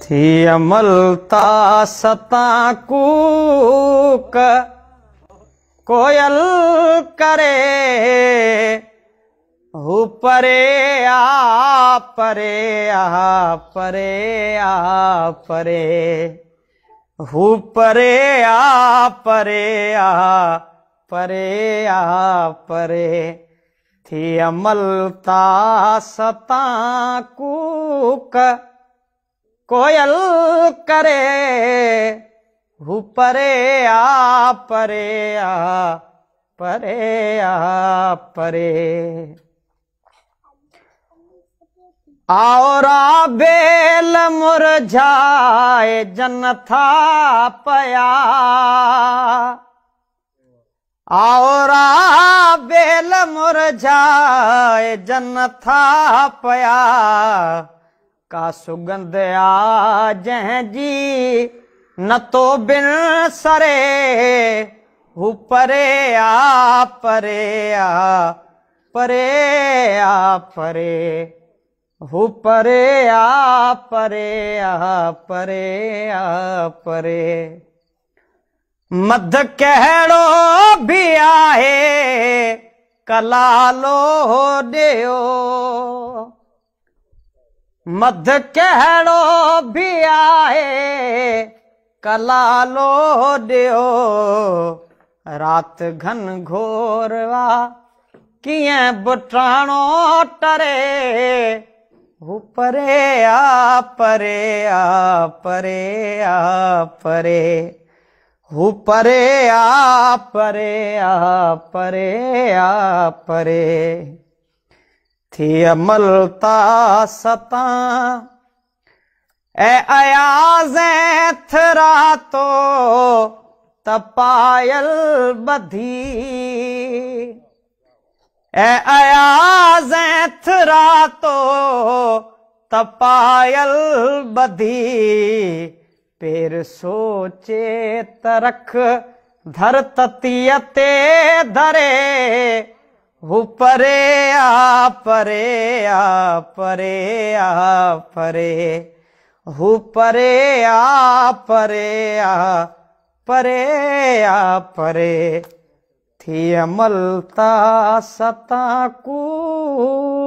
थी अमलता सता कूक कोयल करे, हू परे आ परे आ परे आ परे, हू परे आ परे आ परे आ परे। थी अमलता सता कूक कोयल करे, हू परे आ परे आ परे आ परे। औरा बेल मुरझाए जन था पया, औरा बेल मुरझाए जन था पया। का सुगंध आ जंहिं जी न तो बिन सरे, हू परे आ परे आ परे आ परे, हू परे आ परे आ परे आ परे। मध कहिड़ो बि आहे कलालो ॾियो, मध कहिड़ो बि आहे कलालो ॾियो। राति घन घोर आ कीअं बुटाणो टरे, हू परे आ परे आ परे आ परे, हू परे आ परे आ परे आ परे। थी अमलता सता ऐं अयाज़ थरातो त पायल ॿधी, ऐं अयाज़ थरातो त पायल ॿधी। पेर सोचे त रख धर ततीअ ते धरे, हू परे आ परे आ परे आ परे, हू परे आ परे आ परे आ परे। थी अमलता सता कूक।